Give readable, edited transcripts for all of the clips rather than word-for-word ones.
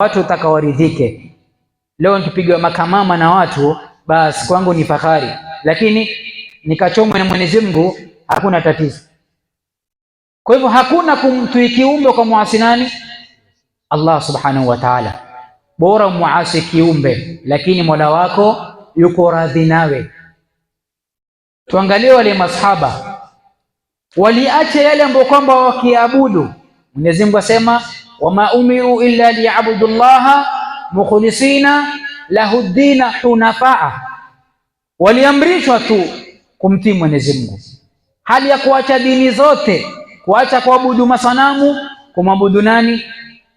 Watu utakawaridhike. Leo nikipigwa makamama na watu, basi kwangu ni fahari, lakini nikachomwa na Mwenyezi Mungu hakuna tatizo. Kwa hivyo hakuna kumtii kiumbe kwa muasi nani? Allah subhanahu wa ta'ala. Bora muasi kiumbe, lakini Mola wako yuko radhi nawe. Tuangalie wale masahaba waliacha yale ambayo kwamba wakiabudu. Mwenyezi Mungu asema, wama umiru illa liyabudu llaha mukhlisina lahu ddina hunafaa, waliamrishwa tu kumtii Mwenyezi Mungu, hali ya kuacha dini zote, kuacha kuabudu masanamu, kumwabudu nani?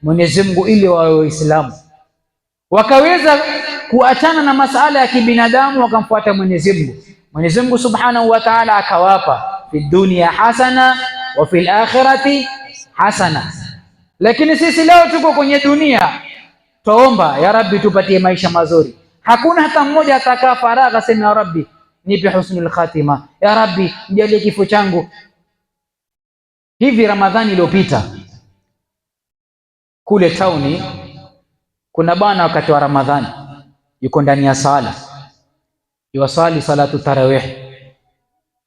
Mwenyezi Mungu, ili wawe Waislamu. Wakaweza kuachana na masala ya kibinadamu, wakamfuata Mwenyezi Mungu. Mwenyezi Mungu Subhanahu wa Ta'ala akawapa fi dunya hasana wa fil akhirati hasana. Lakini sisi leo tuko kwenye dunia, twaomba ya Rabbi tupatie maisha mazuri. Hakuna hata mmoja atakaa faragha sema ya Rabbi nipe husnul khatima, ya Rabbi nijalie kifo changu. Hivi Ramadhani iliyopita kule tauni kuna bwana wakati wa Ramadhani yuko ndani ya sala, yuwasali salatu tarawih,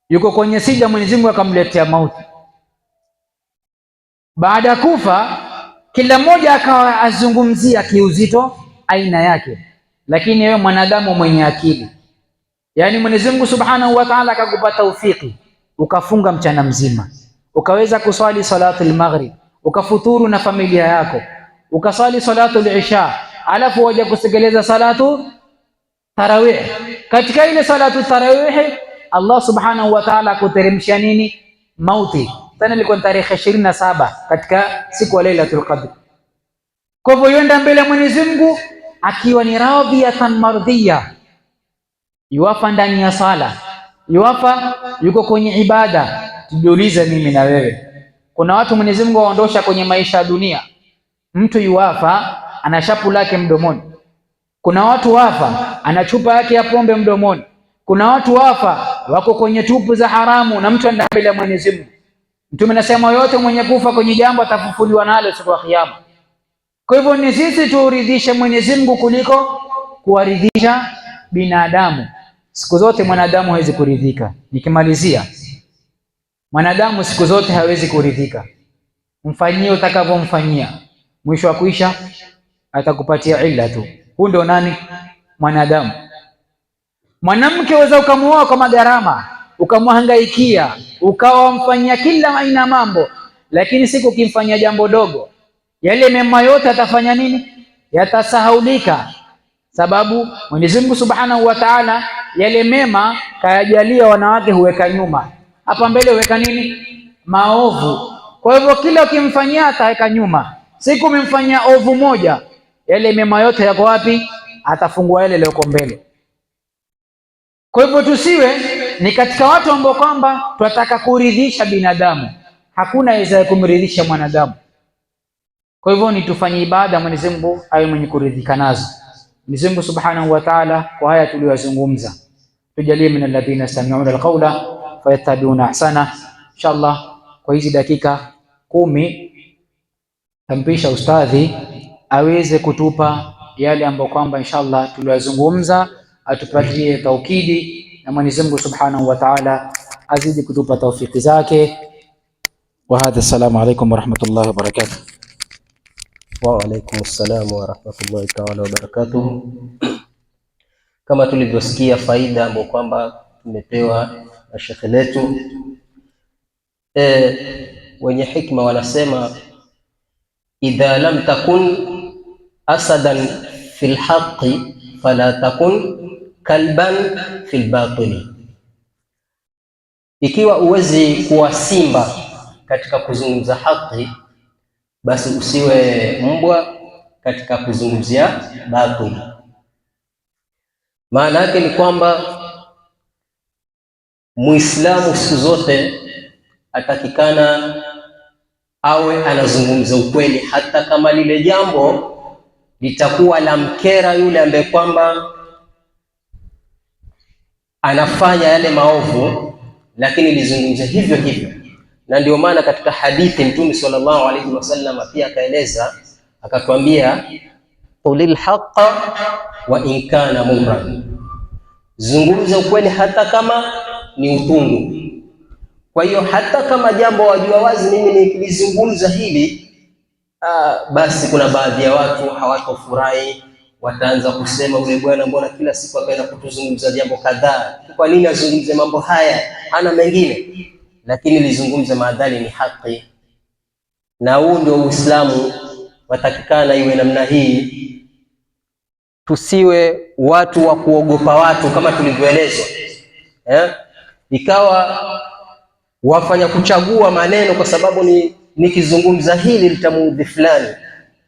yuko kwenye sija, Mwenyezi Mungu akamletea mauti. Baada ya kufa, kila mmoja akawa azungumzia kiuzito aina yake, lakini wewe mwanadamu mwenye akili, yaani Mwenyezi Mungu Subhanahu wa Ta'ala akakupa taufiki, ukafunga mchana mzima, ukaweza kuswali salatul maghrib, ukafuturu na familia yako, ukaswali salatul isha, alafu waja kusegeleza salatu tarawih. Katika ile salatu tarawih Allah Subhanahu wa Ta'ala akuteremsha nini? Mauti. Tena ilikuwa tarehe 27 katika siku ya Lailatul Qadr. Kwa hivyo yenda mbele ya Mwenyezi Mungu akiwa ni radhiyatan mardhiya, yuwafa ndani ya sala, yuwafa yuko kwenye ibada. Tujiulize mimi na wewe, kuna watu Mwenyezi Mungu awaondosha kwenye maisha ya dunia. Mtu yuwafa ana shapu lake mdomoni. Kuna watu wafa ana chupa yake ya pombe mdomoni. Kuna watu wafa wako kwenye tupu za haramu, na mtu anaenda mbele ya Mwenyezi Mungu. Mtume anasema yote mwenye kufa kwenye jambo atafufuliwa nalo siku ya Kiyama. Kwa hivyo ni sisi tuuridhishe Mwenyezi Mungu kuliko kuwaridhisha binadamu. Siku zote mwanadamu hawezi kuridhika. Nikimalizia, mwanadamu siku zote hawezi kuridhika. Mfanyie utakavyomfanyia, mwisho wa kuisha atakupatia ila tu. Huu ndio nani? Mwanadamu. Mwanamke waweza ukamuoa kwa magarama, ukamhangaikia, ukawa mfanyia kila aina mambo, lakini siku ukimfanyia jambo dogo, yale mema yote atafanya nini? Yatasahaulika. Sababu Mwenyezi Mungu Subhanahu wa Ta'ala yale mema kayajalia wanawake huweka nyuma, hapa mbele huweka nini? Maovu. Kwa hivyo kila ukimfanyia ataweka nyuma. Siku umemfanyia ovu moja, yale mema yote yako wapi? Atafungua yale yaliyoko mbele. Kwa hivyo tusiwe ni katika watu ambao kwamba twataka kuridhisha binadamu. Hakuna aweza kumridhisha mwanadamu. Kwa hivyo ni tufanye ibada, Mwenyezi Mungu awe mwenye kuridhika nazo. Mwenyezi Mungu Subhanahu wa Ta'ala, kwa haya tuliyozungumza, tujalie min alladhina yastami'una alqawla fayattabi'una ahsana. Inshallah, kwa hizi dakika 10 tampisha ustadhi aweze kutupa yale ambayo kwamba inshallah tuliyozungumza, atupatie taukidi, na Mwenyezi Mungu Subhanahu wa Ta'ala azidi kutupa taufiki zake. Wa hadha, assalamu alaykum wa rahmatullahi wa barakatuh. Wa alaykum assalam wa rahmatullahi ta'ala wa barakatuh. Kama tulivyosikia faida ambayo kwamba tumepewa na shekhe letu, wenye hikma wanasema idha lam takun asadan fil haqqi fala takun kalban fil batili, ikiwa uwezi kuwa simba katika kuzungumza haki, basi usiwe mbwa katika kuzungumzia batili. Maana yake ni kwamba Muislamu siku zote atakikana awe anazungumza ukweli, hata kama lile jambo litakuwa la mkera yule ambaye kwamba anafanya yale maovu, lakini lizungumze hivyo hivyo. Na ndio maana katika hadithi Mtume sallallahu alaihi wasallam pia akaeleza akatwambia, Qulil haqqa wa in kana murran, zungumza ukweli hata kama ni utungu. Kwa hiyo hata kama jambo wajua wazi, mimi nikilizungumza hili basi kuna baadhi ya watu hawatofurahi, wataanza kusema ule bwana, mbona kila siku akaenda kutuzungumza jambo kadhaa? Kwa nini azungumze mambo haya, hana mengine? Lakini lizungumze maadhali ni haki, na huu ndio Uislamu, watakikana iwe namna hii. Tusiwe watu wa kuogopa watu kama tulivyoelezwa, eh? Ikawa wafanya kuchagua maneno kwa sababu ni nikizungumza hili litamuudhi fulani,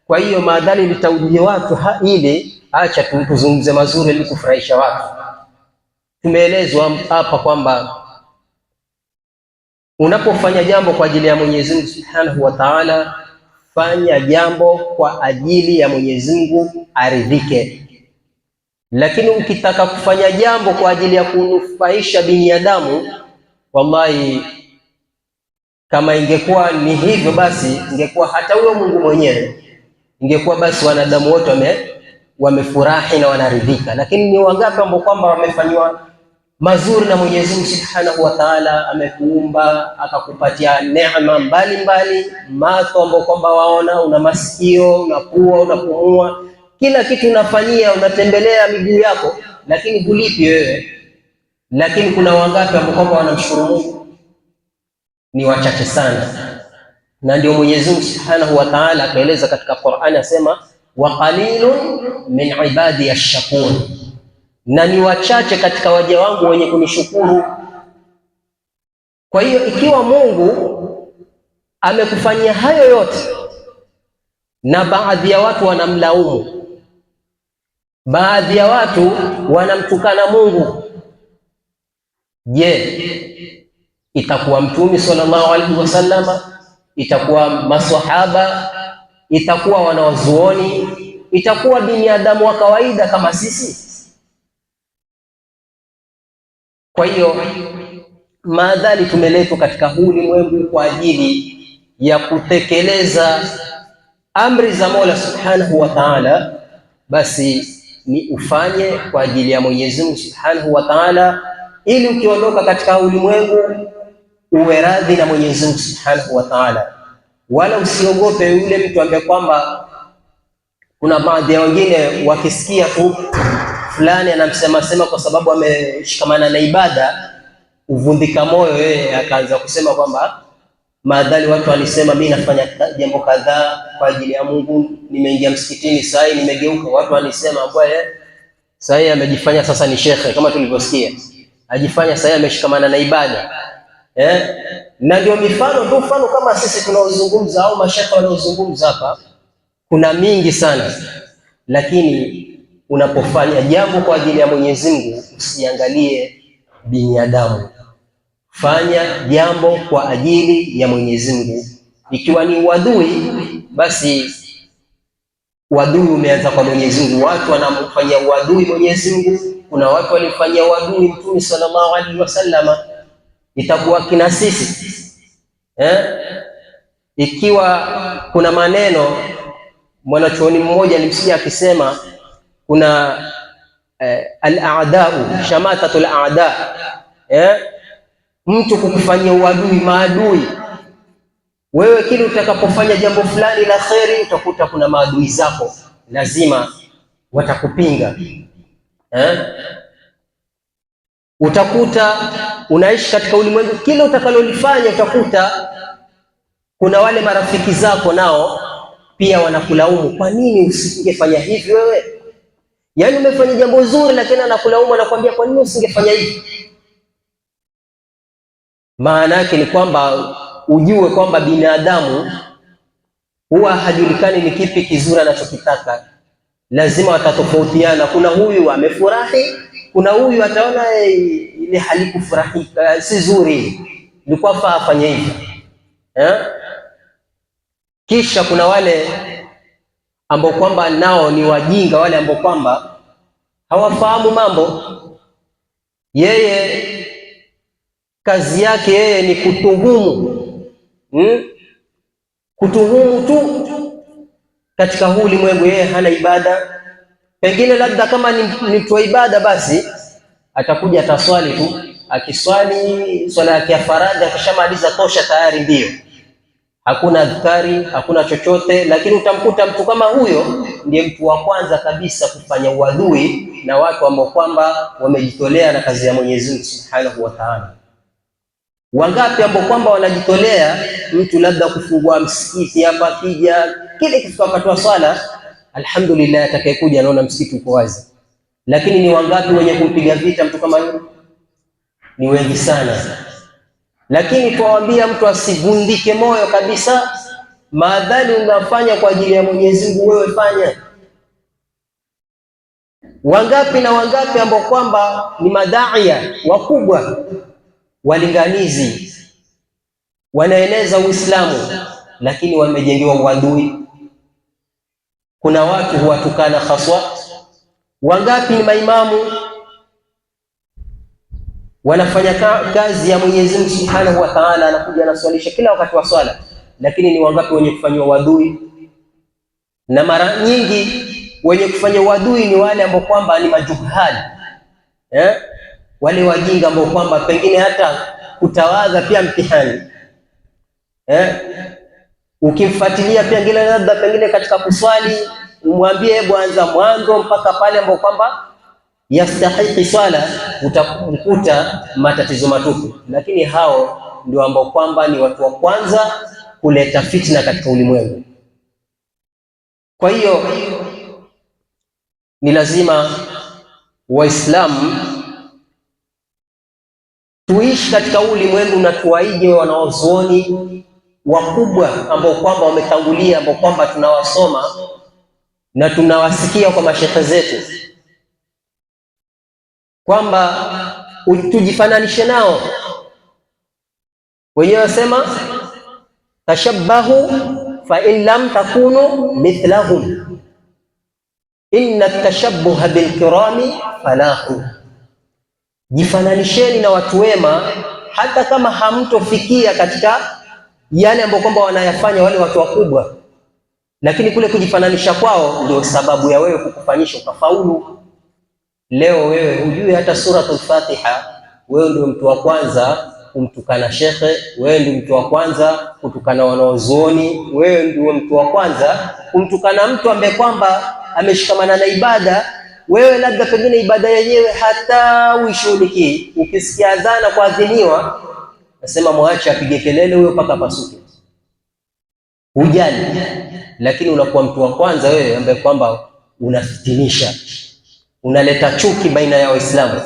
kwa hiyo maadhali litaudhi watu ili acha tuzungumze mazuri ili kufurahisha watu. Tumeelezwa hapa kwamba unapofanya jambo kwa ajili ya Mwenyezi Mungu Subhanahu wa Ta'ala, fanya jambo kwa ajili ya Mwenyezi Mungu aridhike. Lakini ukitaka kufanya jambo kwa ajili ya kunufaisha binadamu, wallahi kama ingekuwa ni hivyo basi ingekuwa hata huyo Mungu mwenyewe ingekuwa basi wanadamu wote wamefurahi na wanaridhika. Lakini ni wangapi ambao kwamba wamefanywa mazuri na Mwenyezi Mungu Subhanahu wa Ta'ala, amekuumba akakupatia neema mbalimbali, macho ambao kwamba waona, una masikio, una pua, unapumua, kila kitu unafanyia, unatembelea miguu yako, lakini hulipi wewe. Lakini kuna wangapi ambao kwamba wanamshukuru Mungu? Ni wachache sana, na ndio Mwenyezi Mungu Subhanahu wa Ta'ala akaeleza katika Qur'ani, asema wa qalilun min ibadi ash-shakur, na ni wachache katika waja wangu wenye kunishukuru. Kwa hiyo ikiwa Mungu amekufanyia hayo yote na baadhi ya watu wanamlaumu, baadhi ya watu wanamtukana Mungu, je, itakuwa Mtume sallallahu alaihi wasallama, itakuwa maswahaba, itakuwa wanawazuoni, itakuwa binadamu wa kawaida kama sisi? Kwa hiyo maadhali tumeletwa katika huu ulimwengu kwa ajili ya kutekeleza amri za Mola Subhanahu wa Ta'ala, basi ni ufanye kwa ajili ya Mwenyezi Mungu Subhanahu wa Ta'ala, ili ukiondoka katika ulimwengu uwe radhi na Mwenyezi Mungu Subhanahu wa Ta'ala, wala usiogope yule mtu ambaye kwamba kuna baadhi ya wengine wakisikia tu fulani anamsema sema kwa sababu ameshikamana na ibada, uvundika moyo yeye akaanza kusema kwamba maadhali watu walisema mimi nafanya jambo kadhaa kwa ajili ya Mungu, nimeingia msikitini sasa nimegeuka, watu walisema bwana sasa amejifanya sasa ni shekhe, kama tulivyosikia, ajifanya sasa ameshikamana na ibada eh? Na ndio mifano tu, mfano kama sisi tunaozungumza au mashekhe wanaozungumza hapa, kuna mingi sana, lakini unapofanya jambo kwa ajili ya Mwenyezi Mungu usiangalie binadamu. Fanya jambo kwa ajili ya Mwenyezi Mungu. Ikiwa ni uadui, basi uadui umeanza kwa Mwenyezi Mungu. Watu wanamfanyia uadui Mwenyezi Mungu, kuna watu walimfanyia uadui Mtume sallallahu alaihi wasallama, itakuwa kina sisi eh? Ikiwa kuna maneno mwanachuoni mmoja alimsikia akisema kuna al-a'da'u shamatatul a'da, mtu kukufanyia uadui, maadui. Wewe kile utakapofanya jambo fulani la kheri, utakuta kuna maadui zako lazima watakupinga Utakuta unaishi katika ulimwengu, kile utakalolifanya utakuta kuna wale marafiki zako nao pia wanakulaumu, kwa nini usingefanya hivi wewe? Yaani umefanya jambo zuri, lakini anakulaumu, anakuambia kwa nini usingefanya hivi? Maana yake ni kwamba ujue kwamba binadamu huwa hajulikani ni kipi kizuri anachokitaka, lazima watatofautiana. Kuna huyu amefurahi, kuna huyu ataona ile halikufurahika, si zuri, ilikuwa faa afanye hivi eh? Kisha kuna wale ambao kwamba nao ni wajinga, wale ambao kwamba hawafahamu mambo. Yeye kazi yake yeye ni kutuhumu, kutuhumu tu. Katika huu ulimwengu yeye hana ibada, pengine labda kama ni mtu wa ibada, basi atakuja ataswali tu, akiswali swala yake ya faradhi akishamaliza tosha, tayari mbio, hakuna adhkari, hakuna chochote. Lakini utamkuta mtu kama huyo ndiye mtu wa kwanza kabisa kufanya uadui na watu ambao kwamba wamejitolea na kazi ya Mwenyezi Mungu Subhanahu wa Ta'ala. Wangapi ambao kwamba wanajitolea, mtu labda kufungua msikiti hapa, akija kile kifika wakati wa swala, alhamdulillah, atakayekuja anaona msikiti uko wazi. Lakini ni wangapi wenye kumpiga vita mtu kama yule? Ni wengi sana. Lakini twawaambia mtu asivundike moyo kabisa, maadhali unafanya kwa ajili ya Mwenyezi Mungu, wewe fanya. Wangapi na wangapi ambao kwamba ni madaia wakubwa, walinganizi, wanaeneza Uislamu, lakini wamejengewa uadui. Kuna watu huwatukana haswa. Wangapi ni maimamu wanafanya kazi ya Mwenyezi Mungu Subhanahu wa Ta'ala, anakuja anaswalisha kila wakati wa swala, lakini ni wangapi wenye kufanyiwa uadui? Na mara nyingi wenye kufanya uadui ni wale ambao kwamba ni majuhali, eh? Wale wajinga ambao kwamba pengine hata kutawadha pia mtihani, eh? Ukimfuatilia pengine labda pengine katika kuswali umwambie hebu anza mwanzo mpaka pale ambao kwamba yastahiki swala, utakuta matatizo matupu. Lakini hao ndio ambao kwamba ni watu wa kwanza kuleta fitna katika ulimwengu. Kwa hiyo ni lazima Waislamu tuishi katika ulimwengu na tuwaige wanaozuoni wakubwa ambao kwamba wametangulia, ambao kwamba tunawasoma na tunawasikia kwa mashehe zetu, kwamba tujifananishe nao. Wenyewe wasema tashabbahu fa in lam takunu mithlahum inna tashabbuha bilkirami falahu, jifananisheni na watu wema hata kama hamtofikia katika yale ambayo kwamba wanayafanya wale watu wakubwa, lakini kule kujifananisha kwao ndio sababu ya wewe kukufanyisha ukafaulu. Leo wewe hujui hata suratul Fatiha, wewe ndio mtu wa kwanza kumtukana shekhe, wewe ndio mtu wa kwanza kutukana wanaozuoni, wewe ndio mtu wa kwanza kumtukana mtu ambaye kwamba ameshikamana na ibada. Wewe labda pengine ibada yenyewe hata uishughulikii. Ukisikia adhana kuadhiniwa, nasema mwache apige kelele huyo mpaka pasuke, hujali. Lakini unakuwa mtu wa kwanza wewe ambaye kwamba unafitinisha, unaleta chuki baina ya Waislamu.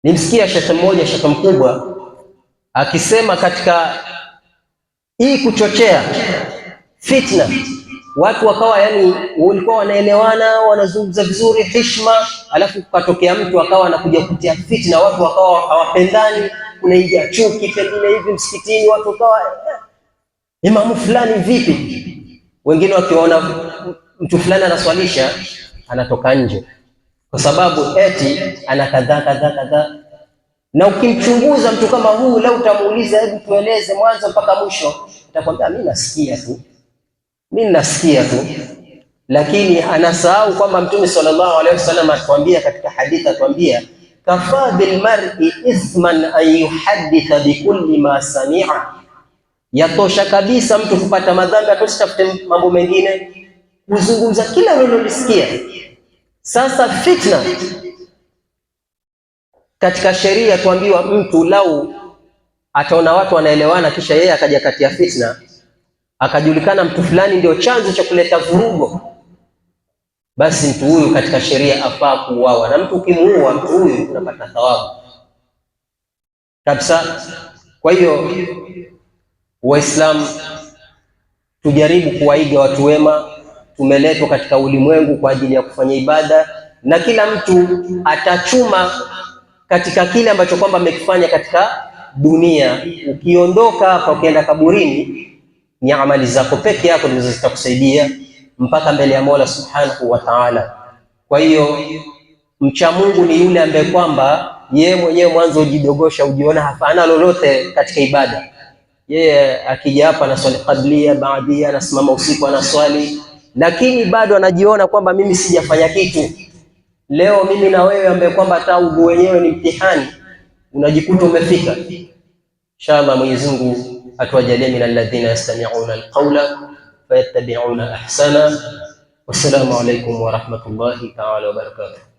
Nimsikia shekhe mmoja, shekhe mkubwa, akisema katika hii kuchochea fitna, watu wakawa yani walikuwa wanaelewana, wanazungumza vizuri, heshima, alafu kukatokea mtu akawa anakuja kutia fitna, watu wakawa hawapendani, kunaingia chuki pengine hivi msikitini, watu wakawa imamu fulani vipi, wengine wakiwaona mtu fulani anaswalisha anatoka nje kwa sababu eti ana kadhaa kadhaa kadhaa. Na ukimchunguza mtu kama huyu, leo utamuuliza, hebu tueleze mwanzo mpaka mwisho, atakwambia mimi nasikia tu, mimi nasikia tu, lakini anasahau kwamba Mtume sallallahu alaihi wasallam atuambia katika hadithi, atuambia kafa bilmar'i ithman an yuhadditha bikulli ma sami'a, yatosha kabisa mtu kupata madhambi, atusitafute mambo mengine, kuzungumza kila unalolisikia. Sasa fitna katika sheria tuambiwa, mtu lau ataona watu wanaelewana, kisha yeye akaja kati ya fitna, akajulikana mtu fulani ndio chanzo cha kuleta vurugo, basi mtu huyu katika sheria afaa kuuawa, na mtu ukimuua mtu huyu unapata thawabu kabisa. Kwa hiyo Waislamu tujaribu kuwaiga watu wema. Tumeletwa katika ulimwengu kwa ajili ya kufanya ibada, na kila mtu atachuma katika kile ambacho kwamba amekifanya katika dunia. Ukiondoka hapa ukienda kaburini, ni amali zako peke yako ndizo zitakusaidia mpaka mbele ya Mola Subhanahu wa Ta'ala. Kwa hiyo mcha Mungu ni yule ambaye kwamba yeye mwenyewe mwanzo hujidogosha, hujiona hafana lolote katika ibada. Yeye akija hapa anaswali qablia, baadia, anasimama usiku anaswali, lakini bado anajiona kwamba mimi sijafanya kitu. Leo mimi na wewe ambaye kwamba hata udhu wenyewe ni mtihani, unajikuta umefika. Inshallah Mwenyezi Mungu atuajalie min alladhina yastami'una alqawla fayattabi'una ahsana. Wassalamu alaykum wa rahmatullahi ta'ala wa barakatuh.